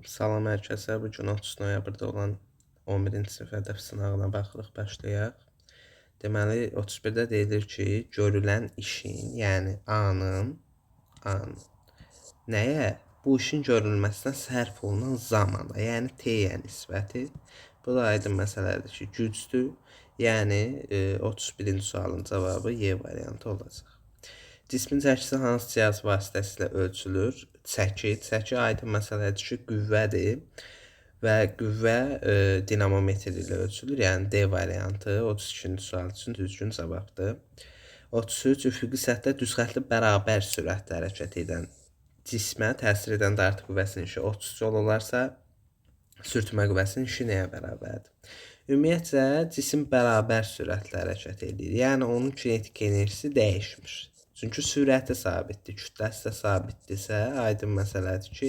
Salam hər kəsə. Bu gün 30 noyabrda olan 11-ci sinif ədəb sınağına baxırıq, başlayaq. Deməli, 31-də deyilir ki, görülən işin, yəni A-nın, A-nın nəyə? Bu işin görülməsinə sərf olunan zamana, yəni T-yə nisbəti. Bu da aydın məsələdir ki, gücdür. Yəni, 31-ci sualın cavabı Y variantı olacaq. Cismin çəkisi hansı cihaz vasitəsilə ölçülür? Çəki. Çəki aydın məsələdir ki, qüvvədir və qüvvə dinamometr ilə ölçülür. Yəni D variantı 32-ci sual üçün düzgün cavabdır. 33. Üfüqi səthdə düz xəttli bərabər sürətlə hərəkət edən cismə təsir edən dartı qüvvəsinin işi 30 col olarsa, sürtünmə qüvvəsinin işi nəyə bərabərdir? Ümumiyyətcə, cisim bərabər sürətlə hərəkət edir. Yəni, onun kinetik enerjisi dəyişmir. Çünki sürəti sabitdir, kütləsi də sabitdirsə, aydın məsələdir ki,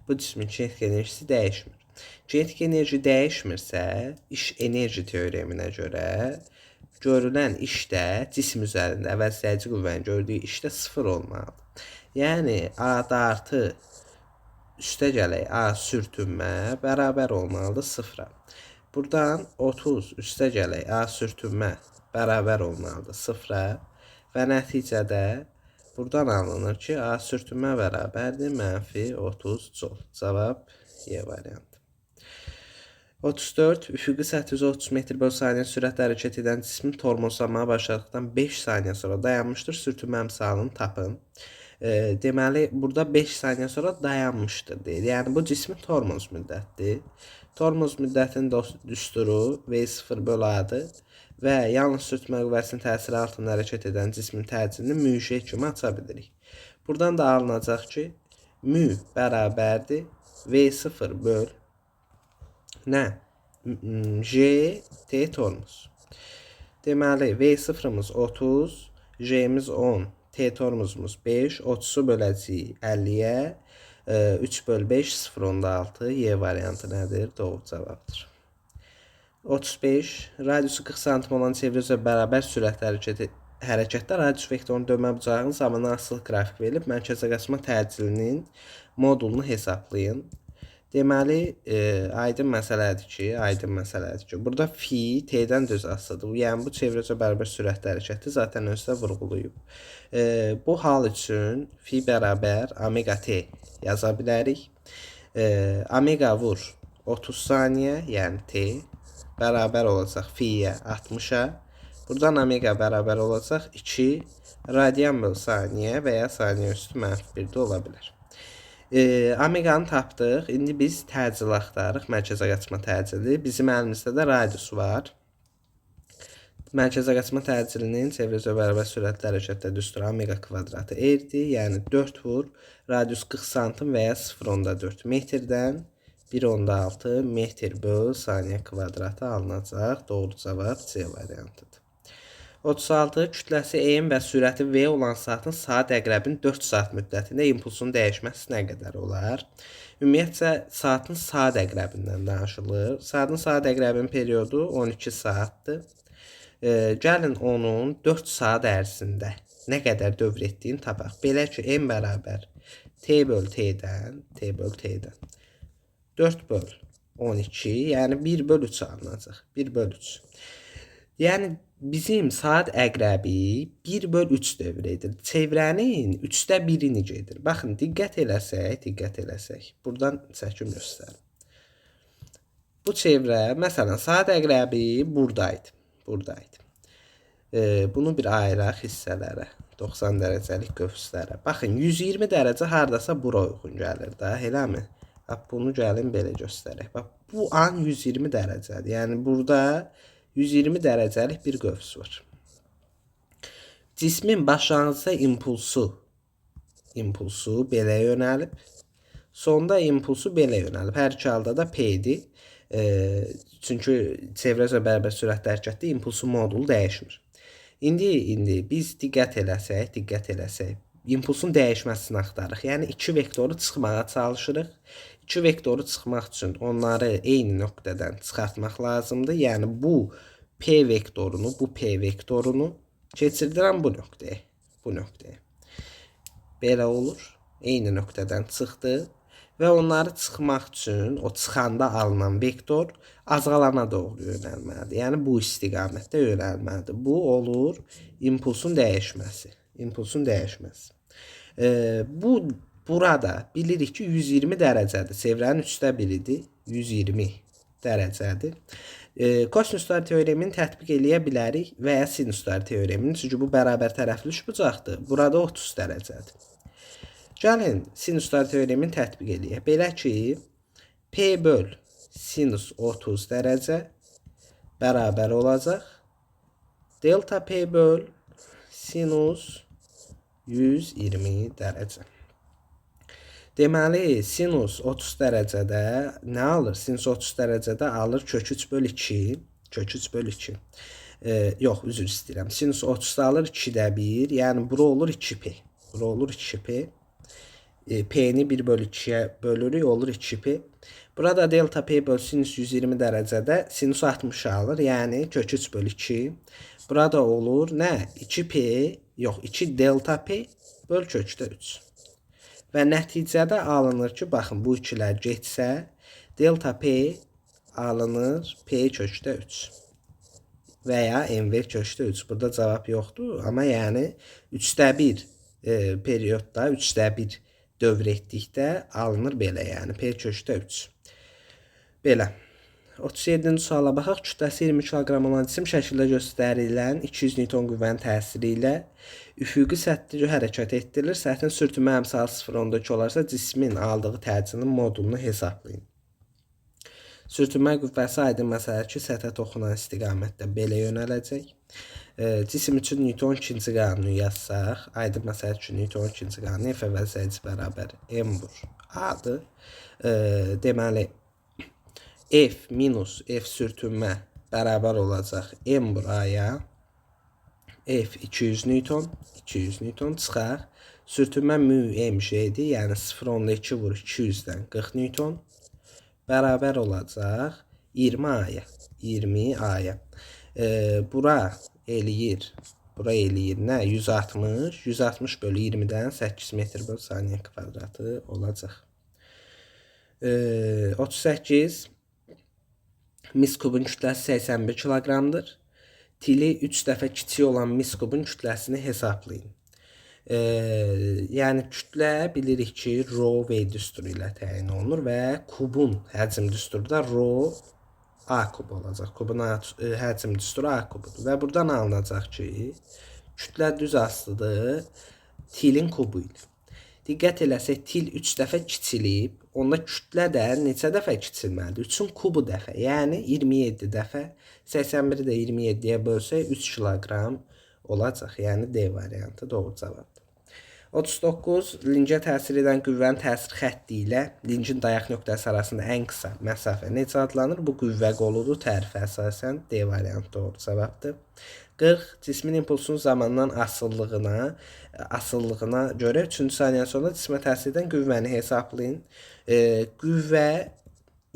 bu cismin kinetik enerjisi dəyişmir. Kinetik enerji dəyişmirsə, iş enerji teoreminə görə görülən iş də cisim üzərində əvəzləyici qüvvənin gördüyü iş də sıfır olmalıdır. Yəni, A dartı üstə gələk, A sürtünmə bərabər olmalıdır sıfıra. Buradan 30 üstə gələk, A sürtünmə bərabər olmalıdır sıfıra. Və nəticədə buradan alınır ki, A sürtünmə bərabərdir mənfi 30 col. Cavab Y variantı. 34. Üfüqi səth üzrə 30 metr böl saniyə sürətlə hərəkət edən cismin tormozlanmağa başladıqdan 5 saniyə sonra dayanmışdır. Sürtünmə əmsalını tapın. Deməli, burada 5 saniyə sonra dayanmışdır deyir. Yəni, bu cismin tormoz müddətidir. Tormoz müddətinin düsturu V0 böl A-dır və yalnız sürtünmə qüvvəsinin təsiri altında hərəkət edən cismin təcilini mü j kimi aça bilirik. Buradan da alınacaq ki, mü bərabərdir V0 böl nə? J T tormoz. Deməli, V0-ımız 30, J-miz 10, T tormozumuz 5, 30-u böləcəyik 50-yə, 3 böl 5, 0,6, Y variantı nədir? Doğru cavabdır. 35. Radiusu 40 santim olan çevrə üzrə bərabər sürətlə hərəkətdə radius vektorunun dönmə bucağının zamanı asılı qrafik verilib. Mərkəzə qaçma təcilinin modulunu hesablayın. Deməli, aydın məsələdir ki, burada fi T-dən düz asılıdır. Yəni, bu çevrə üzrə bərabər sürətlə hərəkətdir. Zaten özü də vurğulayıb. Bu hal üçün fi bərabər omega T yaza bilərik. Omega vur 30 saniyə, yəni T bərabər olacaq fi-yə 60-a. Buradan omega bərabər olacaq 2 radian böl saniyə və ya saniyə üstü mənfi 1 də ola bilər. Omeganı tapdıq. İndi biz təcil axtarırıq. Mərkəzə qaçma təcili. Bizim əlimizdə də radius var. Mərkəzə qaçma təcilinin çevrə üzrə bərabər sürətli hərəkətdə düsturu omega kvadratı R-dir. Yəni 4 vur radius 40 santim və ya 0,4 metrdən 1,6 metr böl saniyə kvadratı alınacaq. Doğru cavab C variantıdır. 36. Kütləsi M və sürəti V olan saatın saat əqrəbinin 4 saat müddətində impulsunun dəyişməsi nə qədər olar? Ümumiyyətcə, saatın saat əqrəbindən danışılır. Saatın saat əqrəbinin periodu 12 saatdır. Gəlin onun 4 saat ərzində nə qədər dövr etdiyini tapaq. Belə ki, M bərabər T böl T-dən, T böl T-dən. 4 böl 12, yəni 1 böl 3 alınacaq. 1 böl 3. Yəni, bizim saat əqrəbi 1 böl 3 dövr edir. Çevrənin 3-də 1-ini gedir. Baxın, diqqət eləsək, buradan çəkim göstərim. Bu çevrə, məsələn, saat əqrəbi buradaydı. Bunu bir ayıraq hissələrə, 90 dərəcəlik qövslərə. Baxın, 120 dərəcə haradasa bura uyğun gəlir də, eləmi? Bax, bunu gəlin belə göstərək. Bax, bu an 120 dərəcədir. Yəni, burada 120 dərəcəlik bir qövs var. Cismin başlanğıcda impulsu belə yönəlib. Sonda impulsu belə yönəlib. Hər iki halda da P-dir. Çünki çevrə üzrə bərabər sürətlə hərəkətdə impulsun modulu dəyişmir. İndi biz diqqət eləsək, impulsun dəyişməsini axtarırıq. Yəni, iki vektoru çıxmağa çalışırıq. İki vektoru çıxmaq üçün onları eyni nöqtədən çıxartmaq lazımdır. Yəni, bu P vektorunu, keçirdirəm bu nöqtəyə. Belə olur. Eyni nöqtədən çıxdı. Və onları çıxmaq üçün o çıxanda alınan vektor azalana doğru yönəlməlidir. Yəni bu istiqamətdə yönəlməlidir. Bu olur impulsun dəyişməsi. İmpulsun dəyişməsi. Bu burada bilirik ki 120 dərəcədir. Çevrənin 3də 1-idir. 120 dərəcədir. Kosinuslar teoremini tətbiq eləyə bilərik və ya sinuslar teoremini. Çünki bu bərabər tərəfli üçbucaqdır. Burada 30 dərəcədir. Gəlin sinuslar teoremini tətbiq eləyək. Belə ki, P böl sinus 30 dərəcə bərabər olacaq delta P böl sinus 120 dərəcə. Deməli, sinus 30 dərəcədə nə alır? Sinus 30 dərəcədə alır kök 3 böl 2. Kök 3 böl 2. Yox, üzr istəyirəm. Sinus 30-da alır 2-də 1. Yəni, bura olur 2P. Bura olur 2P. P-ni 1 bölü 2-yə bölürük, olur 2P. Burada delta P böl sinus 120 dərəcədə sinus 60 alır, yəni kök 3 bölü 2. Burada olur nə? 2P, yox 2 delta P böl kökdə 3. Və nəticədə alınır ki, baxın bu ikilər getsə, delta P alınır P kökdə 3. Və ya MV kökdə 3. Burada cavab yoxdur, amma yəni 3də 1 periodda 3də 1 dövr etdikdə alınır belə, yəni P kökdə 3. Belə. 37-ci suala baxaq. Kütləsi 20 kiloqram olan cisim şəkildə göstərilən 200 Newton qüvvənin təsiri ilə üfüqi səthdə hərəkət etdirilir. Səthin sürtünmə əmsalı 0,2 olarsa cismin aldığı təcilin modulunu hesablayın. Sürtünmə qüvvəsi aydın məsələ ki, səthə toxunan istiqamətdə belə yönələcək. Cisim üçün Newton ikinci qanunu yazsaq, aydın məsələ ki, Newton ikinci qanunu F əvəzləyici bərabər M vur A-dır. Deməli, F minus F sürtünmə bərabər olacaq M vur A-ya. F 200 Newton, 200 Newton çıxar. Sürtünmə mü M G-dir, yəni 0,2 vur 200-dən 40 Newton bərabər olacaq 20 A-ya. 20 A-ya. Bura eləyir. Bura eləyir nə? 160. 160 bölü 20-dən 8 metr böl saniyə kvadratı olacaq. 38. Mis kubun kütləsi 81 kiloqramdır. Tili 3 dəfə kiçik olan mis kubun kütləsini hesablayın. Yəni kütlə bilirik ki, rho V düsturu ilə təyin olunur və kubun həcm düsturu da rho A kub olacaq. Kubun həcm düsturu A kubudur. Və buradan alınacaq ki, kütlə düz asılıdır tilin kubu ilə. Diqqət eləsək, til 3 dəfə kiçilib, onda kütlə də neçə dəfə kiçilməlidir? 3-ün kubu dəfə, yəni 27 dəfə. 81-i də 27-yə bölsək 3 kiloqram olacaq. Yəni D variantı doğru cavabdır. 39. Lincə təsir edən qüvvənin təsir xətti ilə lincin dayaq nöqtəsi arasında ən qısa məsafə necə adlanır? Bu qüvvə qoludur. Tərifə əsasən D variantı doğru cavabdır. 40. Cismin impulsunun zamandan asıllığına görə 3-cü saniyənin sonunda cismə təsir edən qüvvəni hesablayın. Qüvvə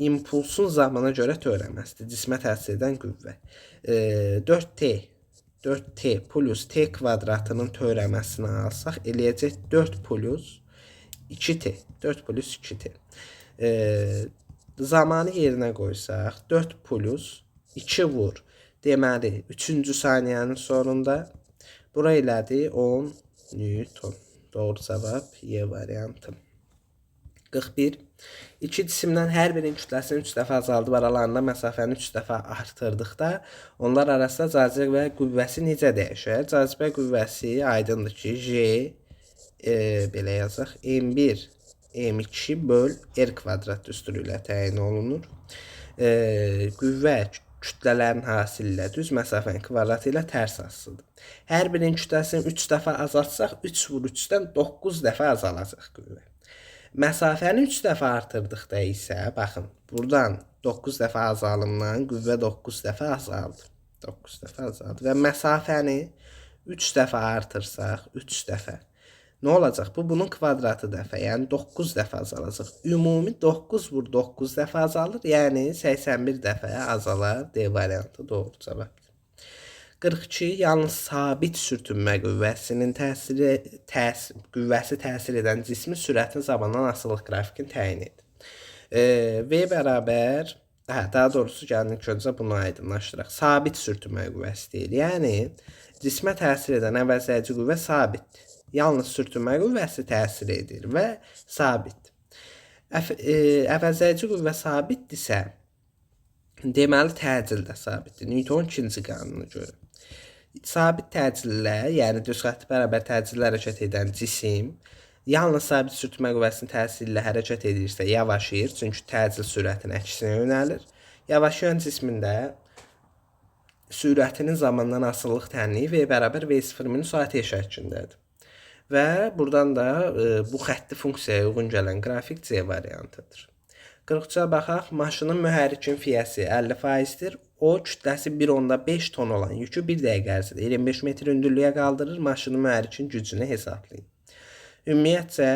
impulsun zamana görə törəməsidir. Cismə təsir edən qüvvə. 4t plus t kvadratının törəməsini alsaq, eləyəcək 4 plus 2t. 4 plus 2t. Zamanı yerinə qoysaq, 4 plus 2 vur. Deməli, 3-cü saniyənin sonunda bura elədi 10 Newton. Doğru cavab Y variantı. 41. İki cisimdən hər birinin kütləsini 3 dəfə azaldıb aralarında məsafəni 3 dəfə artırdıqda onlar arasında cazibə qüvvəsi necə dəyişər? Cazibə qüvvəsi aydındır ki, J belə yazaq, M1 M2 böl R kvadrat düsturu ilə təyin olunur. Qüvvə kütlələrin hasili ilə düz məsafənin kvadratı ilə tərs asılıdır. Hər birinin kütləsini 3 dəfə azaltsaq, 3 vur 3-dən 9 dəfə azalacaq qüvvə. Məsafəni 3 dəfə artırdıqda isə, baxın, buradan 9 dəfə azalımdan qüvvə 9 dəfə azaldı. 9 dəfə azaldı və məsafəni 3 dəfə artırsaq, 3 dəfə. Nə olacaq? Bu, bunun kvadratı dəfə, yəni 9 dəfə azalacaq. Ümumi 9 vur 9 dəfə azalır, yəni 81 dəfə azalar. D variantı doğru cavabdır. 42. Yalnız sabit sürtünmə qüvvəsinin qüvvəsi təsir edən cismin sürətin zamandan asılılıq qrafikini təyin edin. V bərabər, daha doğrusu gəlin ilk öncə bunu aydınlaşdıraq. Sabit sürtünmə qüvvəsi deyil. Yəni, cismə təsir edən əvəzləyici qüvvə sabitdir. Yalnız sürtünmə qüvvəsi təsir edir və sabitdir. Əvəzləyici qüvvə sabitdirsə, deməli təcil də sabitdir. Newtonun ikinci qanununa görə. Sabit təcillə, yəni düz xətti bərabər təcillə hərəkət edən cisim yalnız sabit sürtünmə qüvvəsinin təsiri ilə hərəkət edirsə yavaşıyır, çünki təcil sürətin əksinə yönəlir. Yavaşlayan cismin də sürətinin zamandan asılılıq tənliyi V bərabər V0 minus AT şəklindədir. Və buradan da bu xətti funksiyaya uyğun gələn qrafik C variantıdır. 43-ə baxaq. Maşının mühərrikin fiyəsi 50%-dir. O, kütləsi 1,5 ton olan yükü 1 dəqiqə ərzində 25 metr hündürlüyə qaldırır. Maşının mühərrikin gücünü hesablayın. Ümumiyyətcə,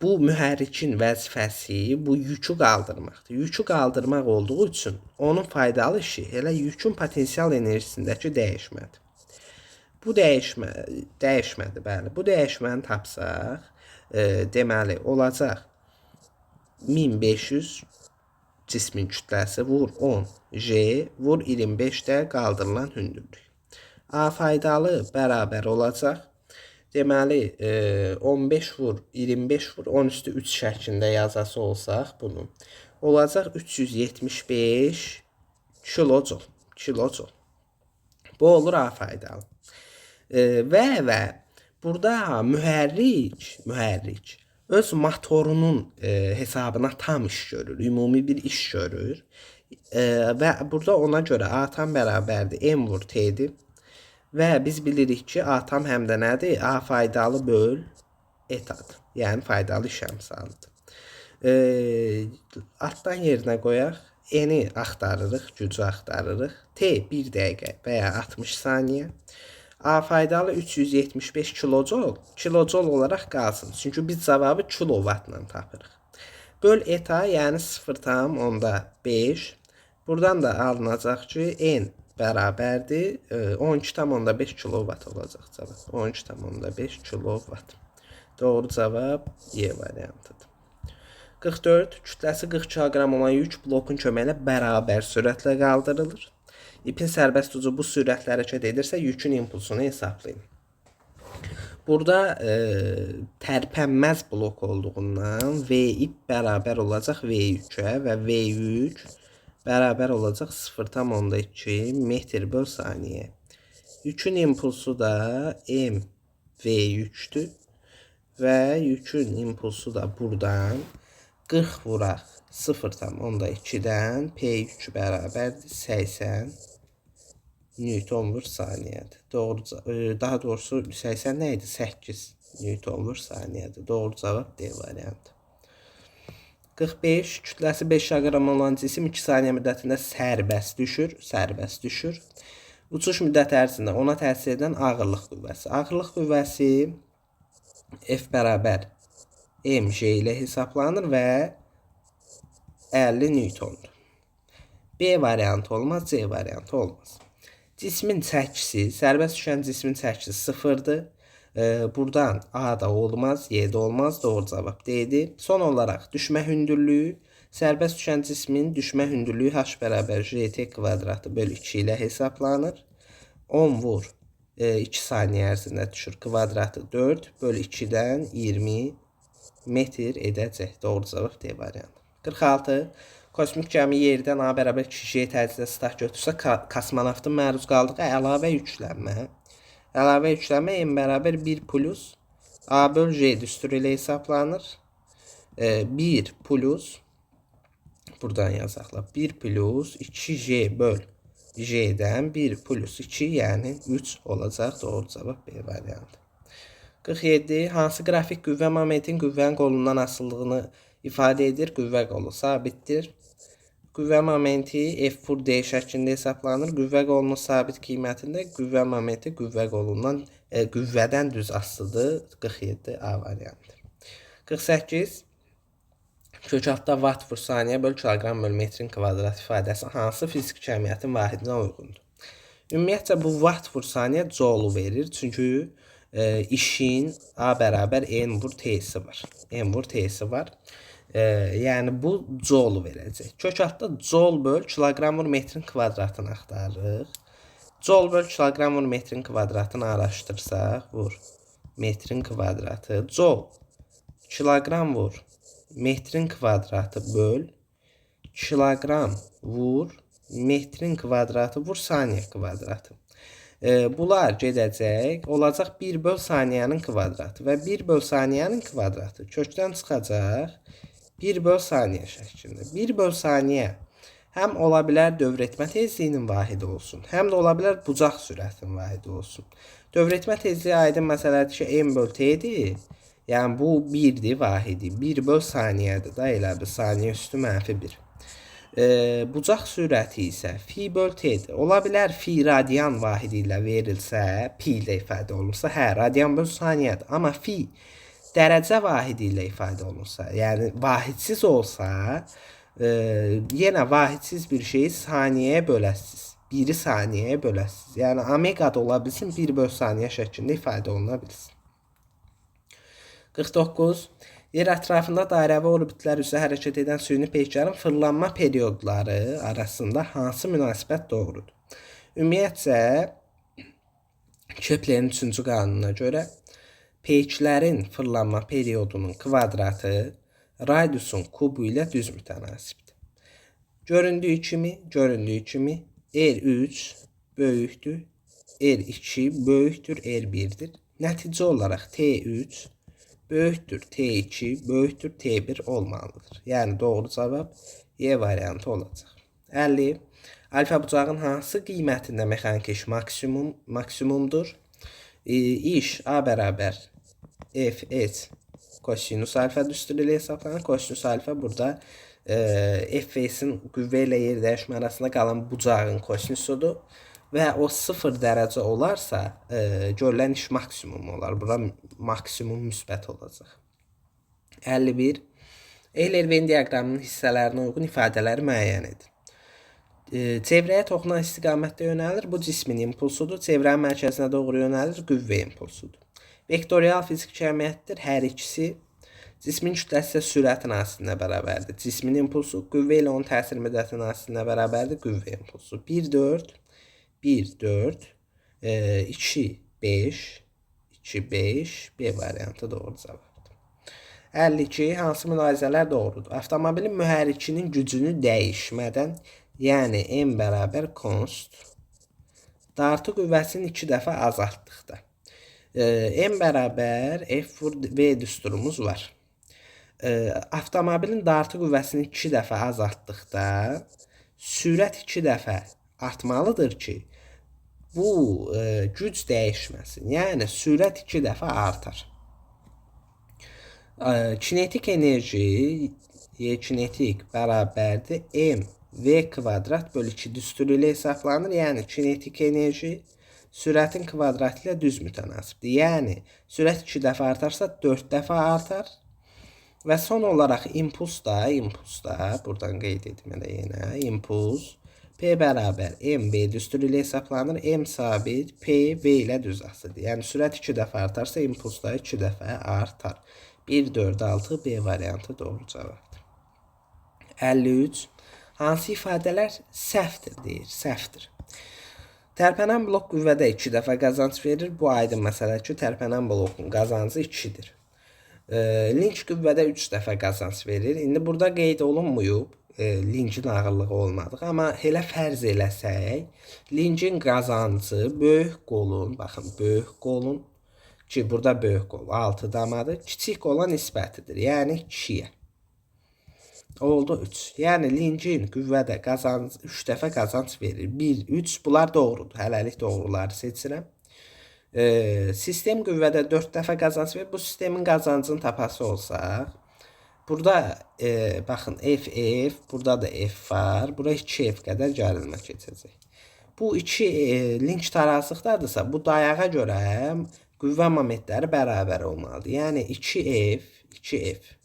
bu mühərrikin vəzifəsi bu yükü qaldırmaqdır. Yükü qaldırmaq olduğu üçün onun faydalı işi elə yükün potensial enerjisindəki dəyişmədir. Bu dəyişmədir, bəli. Bu dəyişməni tapsaq, deməli, olacaq 1500 cismin kütləsi vur 10 J vur 25 də qaldırılan hündürlük. A faydalı bərabər olacaq. Deməli, 15 vur 25 vur 10 üstü 3 şəklində yazası olsaq bunu. Olacaq 375 kilojol. Kilojol. Bu olur A faydalı. Və burada mühərrik öz motorunun hesabına tam iş görür, ümumi bir iş görür. Və burada ona görə A tam bərabərdir M vur T-dir. Və biz bilirik ki, A tam həm də nədir? A faydalı böl etadır. Yəni faydalı iş əmsalıdır. Altdan yerinə qoyaq. N-i axtarırıq, gücü axtarırıq. T 1 dəqiqə və ya 60 saniyə. A faydalı 375 kilojol, kilojol olaraq qalsın. Çünki biz cavabı kilovatla tapırıq. Böl eta, yəni 0,5. Buradan da alınacaq ki, N bərabərdir. 12,5 kilovat olacaq cavab. 12,5 kilovat. Doğru cavab Y variantıdır. 44. Kütləsi 40 kiloqram olan yük blokun köməyi ilə bərabər sürətlə qaldırılır. İpin sərbəst ucu bu sürətlə hərəkət edirsə, yükün impulsunu hesablayın. Burada tərpənməz blok olduğundan V ip bərabər olacaq V yükə və V yük bərabər olacaq 0,2 metr böl saniyə. Yükün impulsu da M V yükdür və yükün impulsu da buradan 40 vuraq 0,2-dən P yükü bərabərdir 80 Newton vur saniyədir. Doğru, daha doğrusu 80 nə idi? 8 Newton vur saniyədir. Doğru cavab D variantı. 45. Kütləsi 5 kiloqram olan cisim 2 saniyə müddətində sərbəst düşür. Sərbəst düşür. Uçuş müddəti ərzində ona təsir edən ağırlıq qüvvəsi. Ağırlıq qüvvəsi F bərabər mg ilə hesablanır və 50 Newtondur. B variantı olmaz, C variantı olmaz. Cismin çəkisi, sərbəst düşən cismin çəkisi 0-dır. Buradan A da olmaz, Y də olmaz. Doğru cavab D-dir. Son olaraq düşmə hündürlüyü, sərbəst düşən cismin düşmə hündürlüyü H bərabər JT kvadratı bölü 2 ilə hesablanır. 10 vur 2 saniyə ərzində düşür. Kvadratı 4 bölü 2-dən 20 metr edəcək. Doğru cavab D variantı. 46. Kosmik gəmi yerdən A bərabər 2G təcildə start götürsə, kosmonavtın məruz qaldığı əlavə yüklənmə. Əlavə yüklənmə M bərabər 1 plus A böl J düsturu ilə hesablanır. 1 plus, buradan yazaqla, 1 plus 2J böl J-dən 1 plus 2, yəni 3 olacaq. Doğru cavab B variantı. 47. Hansı qrafik qüvvə momentin qüvvənin qolundan asılılığını ifadə edir? Qüvvə qolu sabitdir. Qüvvə momenti F vur D şəklində hesablanır. Qüvvə qolunun sabit qiymətində qüvvə momenti qüvvə qolundan qüvvədən düz asılıdır. 47 A variantı. 48. Kökəltdə watt vur saniyə böl kiloqram böl metrin kvadrat ifadəsi hansı fiziki kəmiyyətin vahidinə uyğundur? Ümumiyyətcə bu watt vur saniyə joule verir. Çünki işin A bərabər N vur T-si var. N vur T-si var. Yəni bu joule verəcək. Kök altda joule böl kiloqram vur metrin kvadratını axtarırıq. Joule böl kiloqram vur metrin kvadratını araşdırsaq, vur metrin kvadratı. Joule kiloqram vur metrin kvadratı böl kiloqram vur metrin kvadratı vur saniyə kvadratı. Bunlar gedəcək, olacaq 1 böl saniyənin kvadratı və 1 böl saniyənin kvadratı kökdən çıxacaq 1 böl saniyə şəklində. 1 böl saniyə həm ola bilər dövr etmə tezliyinin vahidi olsun, həm də ola bilər bucaq sürətinin vahidi olsun. Dövr etmə tezliyi aydın məsələdir ki, m böl t-dir. Yəni bu 1-dir vahidi. 1 böl saniyədir da, elə bir saniyə üstü mənfi 1. Bucaq sürəti isə fi böl t-dir. Ola bilər fi radian vahidi ilə verilsə, pi ilə ifadə olunsa, hə, radian böl saniyədir. Amma fi dərəcə vahidi ilə ifadə olunsa, yəni vahidsiz olsa, yenə vahidsiz bir şeyi saniyəyə böləsiniz. 1-i saniyəyə böləsiniz. Yəni omega da ola bilsin, 1 böl saniyə şəklində ifadə oluna bilsin. 49. Yer ətrafında dairəvi orbitlər üzrə hərəkət edən süni peykərin fırlanma periodları arasında hansı münasibət doğrudur? Ümumiyyətcə, Keplerin 3-cü qanununa görə peyklərin fırlanma periodunun kvadratı radiusun kubu ilə düz mütənasibdir. Göründüyü kimi R3 böyükdür, R2 böyükdür, R1-dir. Nəticə olaraq T3 böyükdür T2 böyükdür T1 olmalıdır. Yəni doğru cavab Y variantı olacaq. 50. Alfa bucağın hansı qiymətində mexaniki iş maksimumdur? İş A bərabər F S kosinus alfa düsturu ilə hesablanır. Kosinus alfa burada F S-in qüvvə ilə yer dəyişmə arasında qalan bucağın kosinusudur. Və o 0 dərəcə olarsa, görülən iş maksimum olar. Bura maksimum müsbət olacaq. 51. Euler-Venn diaqramının hissələrinə uyğun ifadələri müəyyən edin. Çevrəyə toxunan istiqamətdə yönəlir. Bu cismin impulsudur. Çevrənin mərkəzinə doğru yönəlir. Qüvvə impulsudur. Vektorial fiziki kəmiyyətdir. Hər ikisi cismin kütləsi isə sürətin asilinə bərabərdir. Cismin impulsu qüvvə ilə onun təsir müddətinin asilinə bərabərdir. Qüvvə impulsu. 1, 4, 1, 4, 2, 5, 2, 5, B variantı doğru cavabdır. 52. Hansı mülahizələr doğrudur? Avtomobilin mühərrikinin gücünü dəyişmədən, yəni M bərabər const, dartı qüvvəsini 2 dəfə azaltdıqda. M bərabər F vur V düsturumuz var. Avtomobilin dartı qüvvəsini 2 dəfə azaltdıqda sürət 2 dəfə artmalıdır ki, bu güc dəyişməsin. Yəni sürət 2 dəfə artar. Kinetik enerji Y kinetik bərabərdir M V kvadrat bölü 2 düsturu ilə hesablanır. Yəni kinetik enerji sürətin kvadratı ilə düz mütənasibdir. Yəni sürət 2 dəfə artarsa 4 dəfə artar. Və son olaraq impuls da buradan qeyd edim elə yenə impuls P bərabər MV düsturu ilə hesablanır. M sabit, P V ilə düz asılıdır. Yəni sürət 2 dəfə artarsa impuls da 2 dəfə artar. 1, 4, 6 B variantı doğru cavabdır. 53. Hansı ifadələr səhvdir deyir? Səhvdir. Tərpənən blok qüvvədə 2 dəfə qazanc verir. Bu aydın məsələ ki, tərpənən blokun qazancı 2-dir. Link qüvvədə 3 dəfə qazanc verir. İndi burada qeyd olunmayıb linkin ağırlığı olmadı. Amma elə fərz eləsək, linkin qazancı böyük qolun, baxın, böyük qolun ki, burada böyük qol 6 damadır, kiçik qola nisbətidir. Yəni 2-yə. Oldu 3. Yəni linkin qüvvədə qazanc 3 dəfə qazanc verir. 1, 3 bunlar doğrudur. Hələlik doğruları seçirəm. Sistem qüvvədə 4 dəfə qazanc verir. Bu sistemin qazancını tapası olsaq, burada baxın F, F, burada da F var. Bura 2F qədər gərilmə keçəcək. Bu iki link tarazlıqdadırsa, bu dayağa görə qüvvə momentləri bərabər olmalıdır. Yəni 2F, 2F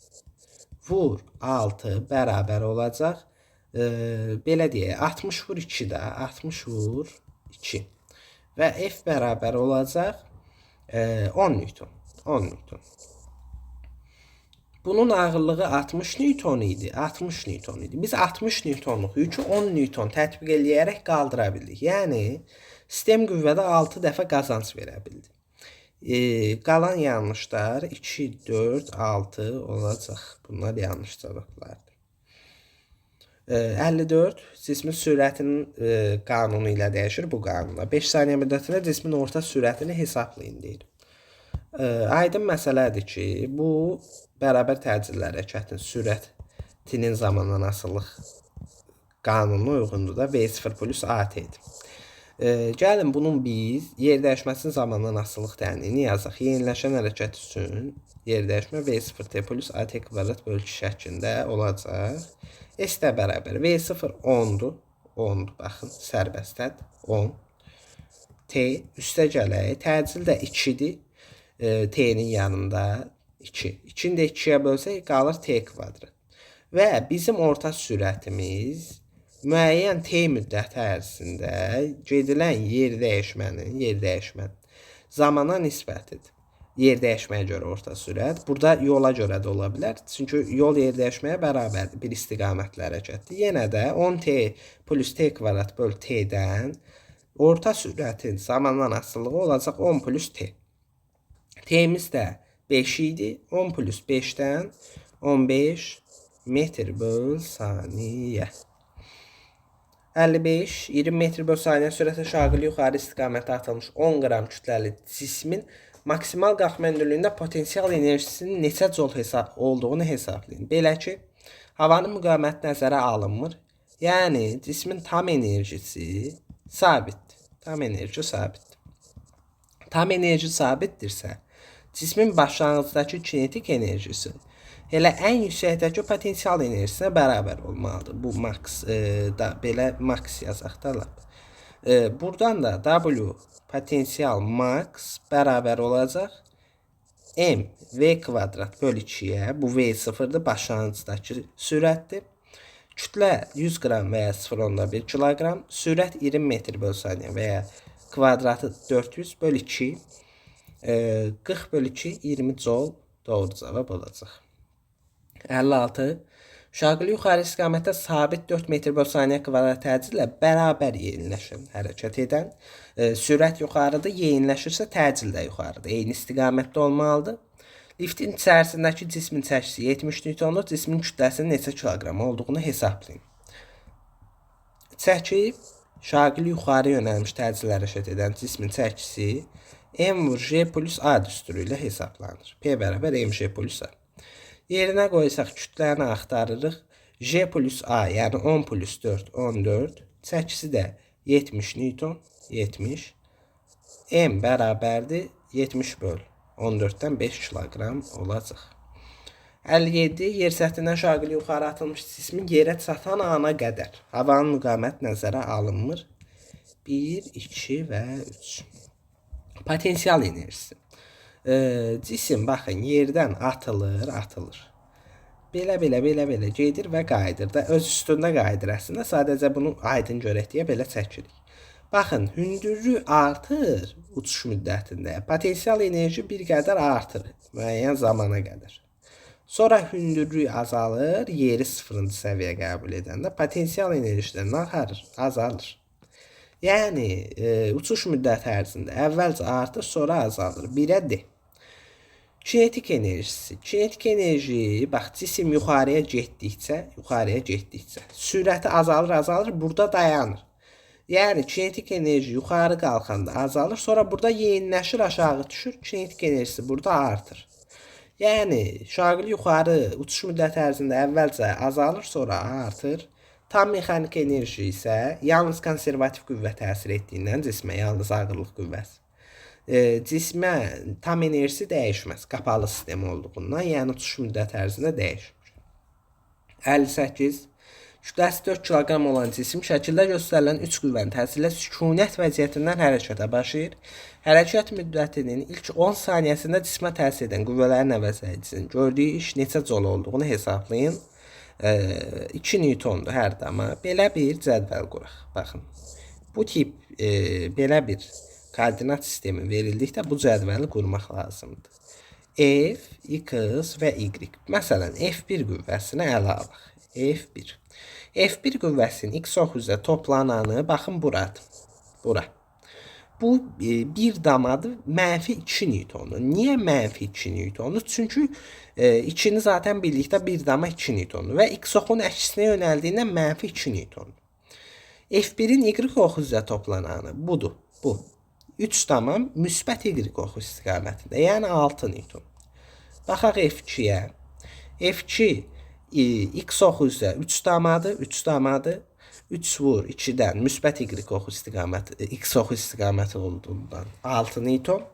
vur 6 bərabər olacaq. Belə deyək, 60 vur 2 də, 60 vur 2. Və F bərabər olacaq 10 Newton. 10 Newton. Bunun ağırlığı 60 Newton idi. 60 Newton idi. Biz 60 Newtonluq yükü 10 Newton tətbiq eləyərək qaldıra bildik. Yəni, sistem qüvvədə 6 dəfə qazanc verə bildi. Qalan yanlışlar 2, 4, 6 olacaq. Bunlar yanlış cavablardır. 54 cismin sürətinin qanunu ilə dəyişir bu qanunla. 5 saniyə müddətində cismin orta sürətini hesablayın deyir. Aydın məsələdir ki, bu bərabər təcilli hərəkətin sürətinin zamandan asılılıq qanununa uyğundur da V0 plus AT-dir. Gəlin bunun biz yer dəyişməsinin zamandan asılılıq tənliyini yazaq. Yeniləşən hərəkət üçün yer dəyişmə V0T plus AT kvadrat bölü 2 şəklində olacaq. S də bərabər V0 10-dur. 10-dur, baxın, sərbəst hədd 10. T üstə gələk. Təcil də 2-dir. T-nin yanında 2. 2-ni də 2-yə bölsək qalır T kvadrat. Və bizim orta sürətimiz müəyyən T müddəti ərzində gedilən yer dəyişmənin zamana nisbətidir. Yer dəyişməyə görə orta sürət. Burada yola görə də ola bilər. Çünki yol yer dəyişməyə bərabərdir. Bir istiqamətli hərəkətdir. Yenə də 10T plus T kvadrat böl T-dən orta sürətin zamandan asılılığı olacaq 10 plus T. T-miz də 5 idi. 10 plus 5-dən 15 metr böl saniyə. 55, 20 metr böl saniyə sürətlə şaqili yuxarı istiqamətə atılmış 10 qram kütləli cismin maksimal qalxma hündürlüyündə potensial enerjisinin neçə col olduğunu hesablayın. Belə ki, havanın müqaviməti nəzərə alınmır. Yəni, cismin tam enerjisi sabitdir. Tam enerji sabitdir. Tam enerji sabitdirsə, cismin başlanğıcdakı kinetik enerjisi elə ən yüksəkdəki potensial enerjisinə bərabər olmalıdır. Bu max da belə max yazaq da lap. Buradan da W potensial max bərabər olacaq M V kvadrat böl 2-yə. Bu V sıfırdır, başlanğıcdakı sürətdir. Kütlə 100 qram və ya 0,1 kiloqram. Sürət 20 metr böl saniyə və ya kvadratı 400 böl 2. 40 böl 2 20 col doğru cavab olacaq. 56. Şaqili yuxarı istiqamətdə sabit 4 metr böl saniyə kvadrat təcillə bərabər yeniləşən, hərəkət edən. Sürət yuxarıdır, yeniləşirsə təcil də yuxarıdır. Eyni istiqamətdə olmalıdır. Liftin içərisindəki cismin çəkisi 70 Newtondur. Cismin kütləsinin neçə kiloqram olduğunu hesablayın. Çəki şaqili yuxarı yönəlmiş təcillə hərəkət edən cismin çəkisi M vur J plus A düsturu ilə hesablanır. P bərabər MJ plus A. Yerinə qoysaq kütləni axtarırıq. J plus A, yəni 10 plus 4, 14. Çəkisi də 70 Newton, 70. M bərabərdir 70 böl 14-dən 5 kiloqram olacaq. 57. Yer səthindən şaqili yuxarı atılmış cismin yerə çatan ana qədər havanın müqaviməti nəzərə alınmır. 1, 2 və 3. Potensial enerjisi. Cisim, baxın, yerdən atılır, atılır. Belə, belə, belə, belə gedir və qayıdır da. Öz üstündə qayıdır əslində. Sadəcə bunu aydın görək deyə belə çəkirik. Baxın, hündürlük artır uçuş müddətində. Potensial enerji bir qədər artır müəyyən zamana qədər. Sonra hündürlük azalır, yeri 0-cı səviyyə qəbul edəndə potensial enerji də nə aparır? Azalır. Yəni, uçuş müddəti ərzində əvvəlcə artır, sonra azalır. 1-ə D. Kinetik enerjisi. Kinetik enerji, bax, cisim yuxarıya getdikcə, sürəti azalır, azalır, burada dayanır. Yəni, kinetik enerji yuxarı qalxanda azalır, sonra burada yeniləşir, aşağı düşür, kinetik enerjisi burada artır. Yəni, şaqili yuxarı uçuş müddəti ərzində əvvəlcə azalır, sonra artır. Tam mexaniki enerji isə yalnız konservativ qüvvə təsir etdiyindən cismə, yalnız ağırlıq qüvvəsi. Cismə tam enerjisi dəyişməz, qapalı sistem olduğundan, yəni uçuş müddəti ərzində dəyişmir. 58. Kütləsi 4 kiloqram olan cisim şəkildə göstərilən 3 qüvvənin təsirlə sükunət vəziyyətindən hərəkətə başlayır. Hərəkət müddətinin ilk 10 saniyəsində cismə təsir edən qüvvələrin əvəzləyicisinin gördüyü iş neçə col olduğunu hesablayın. 2 Newtondur hər dama. Belə bir cədvəl quraq. Baxın. Bu tip belə bir Koordinat sistemi verildikdə bu cədvəli qurmaq lazımdır. F, X və Y. Məsələn, F1 qüvvəsini ələ alaq. F1. F1 qüvvəsinin X oxu üzrə toplananı, baxın, buradır. Bura. Bu bir damadır, mənfi 2 Newtondur. Niyə mənfi 2 Newtondur? Çünki 2-ni zaten bildikdə bir dama 2 Newtondur və X oxunun əksinə yönəldiyindən mənfi 2 Newtondur. F1-in Y oxu üzrə toplananı budur. Bu. 3 tamam müsbət Y oxu istiqamətində, yəni 6 Newton. Baxaq F2-yə. F2 X oxu üzrə 3 damadır, 3 damadır. 3 vur 2-dən müsbət Y oxu istiqaməti, X oxu istiqaməti olduğundan 6 Newton.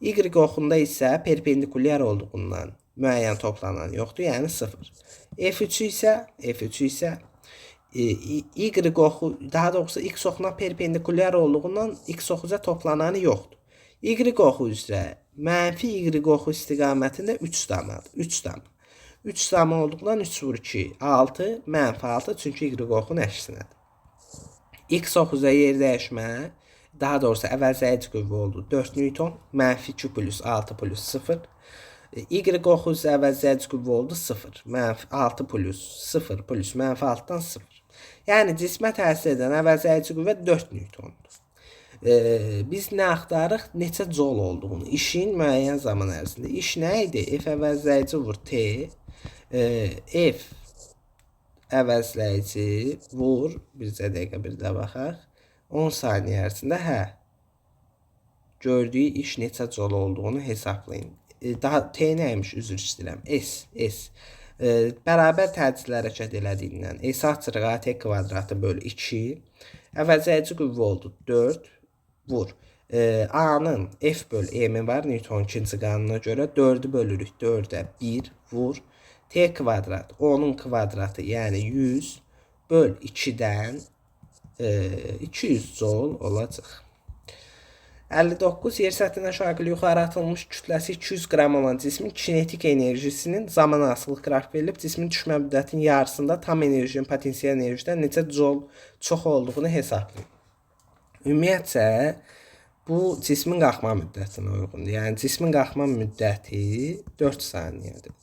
Y oxunda isə perpendikulyar olduğundan müəyyən toplanan yoxdur, yəni 0. F3 isə Y oxu, daha doğrusu X oxuna perpendikulyar olduğundan X oxu üzrə toplananı yoxdur. Y oxu üzrə mənfi Y oxu istiqamətində 3 damadır. 3 dama. 3 dama olduğundan 3 vur 2, 6, mənfi 6, çünki Y oxunun əksinədir. X oxu üzrə yer dəyişmə, daha doğrusu əvəzləyici qüvvə oldu 4 Newton, mənfi 2 plus 6 plus 0. Y oxu üzrə əvəzləyici qüvvə oldu 0, mənfi 6 plus 0 plus mənfi 6-dan 0. Yəni cismə təsir edən əvəzləyici qüvvə 4 Newtondur. Biz nə axtarırıq? Neçə col olduğunu. İşin müəyyən zaman ərzində. İş nə idi? F əvəzləyici vur T. F əvəzləyici vur. Bircə dəqiqə bir də baxaq. 10 saniyə ərzində hə. Gördüyü iş neçə col olduğunu hesablayın. Daha T nəymiş? Üzr istəyirəm. S. S. Bərabər təcili hərəkət elədiyindən S açırıq AT kvadratı bölü 2. Əvəzləyici qüvvə oldu 4. Vur. A-nın F bölü M-i var Newton ikinci qanununa görə. 4-ü bölürük 4-ə 1. Vur. T kvadrat 10-un kvadratı, yəni 100 böl 2-dən 200 col olacaq. 59. Yer səthindən şaqil yuxarı atılmış kütləsi 200 qram olan cismin kinetik enerjisinin zaman asılıq qraf verilib. Cismin düşmə müddətinin yarısında tam enerjinin potensial enerjidən neçə col çox olduğunu hesablayın. Ümumiyyətcə, bu cismin qalxma müddətinə uyğundur. Yəni, cismin qalxma müddəti 4 saniyədir.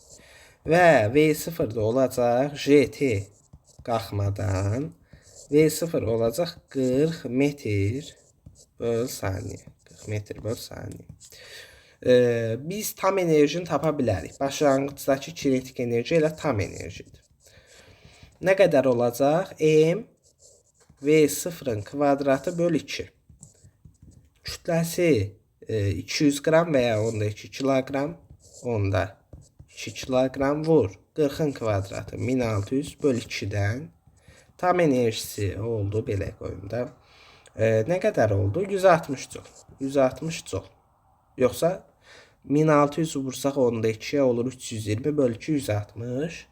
Və V0 da olacaq JT qalxmadan V0 olacaq 40 metr böl saniyə. 40 metr böl saniyə. Biz tam enerjini tapa bilərik. Başlanğıcdakı kinetik enerji elə tam enerjidir. Nə qədər olacaq? M V0-ın kvadratı böl 2. Kütləsi 200 qram və ya 10,2 kiloqram. 10,2 kiloqram vur. 40-ın kvadratı 1600 böl 2-dən. Tam enerjisi oldu. Belə qoyum da. Nə qədər oldu? 160 col. 160 col. Yoxsa 1600 vursaq 10,2-yə olur 320 böl 2 160.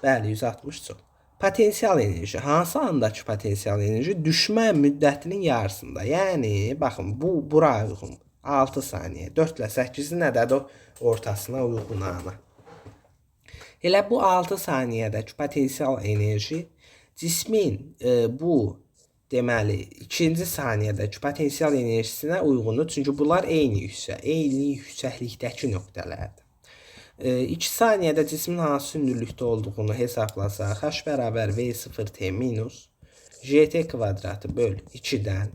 Bəli, 160 col. Potensial enerji. Hansı andakı potensial enerji? Düşmə müddətinin yarısında. Yəni, baxın, bu bura uyğun. 6 saniyə. 4 ilə 8-in ədədi ortasına uyğun ana. Elə bu 6 saniyədəki potensial enerji cismin bu deməli ikinci saniyədəki potensial enerjisinə uyğundur. Çünki bunlar eyni yüksəklikdəki nöqtələrdir. 2 saniyədə cismin hansı hündürlükdə olduğunu hesablasaq, H bərabər V0T minus JT kvadratı böl 2-dən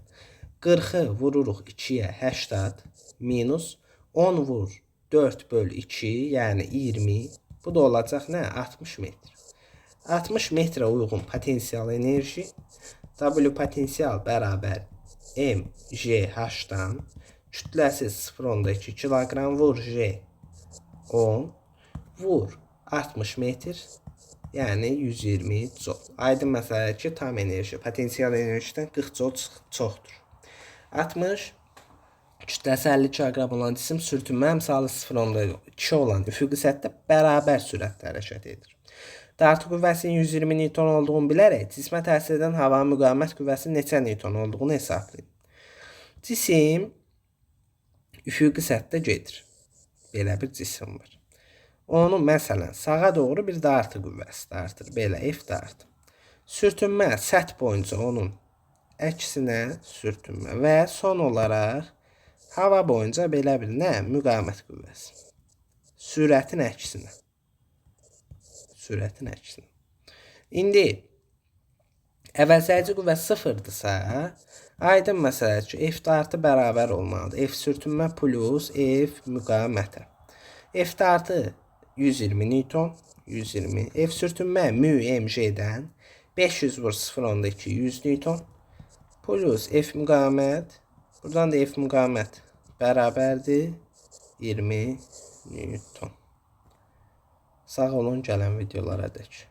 40-ı vururuq 2-yə 80 minus 10 vur 4 böl 2, yəni 20. Bu da olacaq nə? 60 metr. 60 metrə uyğun potensial enerji W potensial bərabər M J H-dan kütləsi 0,2 kiloqram vur J 10 vur 60 metr, yəni 120 col. Aydın məsələdir ki, tam enerji potensial enerjidən 40 col çoxdur. 60. Kütləsi 50 kiloqram olan cisim sürtünmə əmsalı 0,2 olan üfüqi səthdə bərabər sürətlə hərəkət edir. Dartı qüvvəsinin 120 Newton olduğunu bilərək cismə təsir edən havanın müqavimət qüvvəsinin neçə Newton olduğunu hesablayın. Cisim üfüqi səthdə gedir. Belə bir cisim var. Onu məsələn sağa doğru bir dartı qüvvəsi dartır. Belə F dartı. Sürtünmə səth boyunca onun əksinə sürtünmə və son olaraq Hava boyunca belə bir nə? Müqavimət qüvvəsi. Sürətin əksinə. Sürətin əksinə. İndi əvəzləyici qüvvə sıfırdırsa, aydın məsələdir ki, F artı bərabər olmalıdır. F sürtünmə plus F müqavimətə. F artı 120 Newton, 120. F sürtünmə mü mg-dən 500 vur 0,2 100 Newton plus F müqavimət. Buradan da F müqavimət bərabərdir 20 Newton. Sağ olun, gələn videolara dək.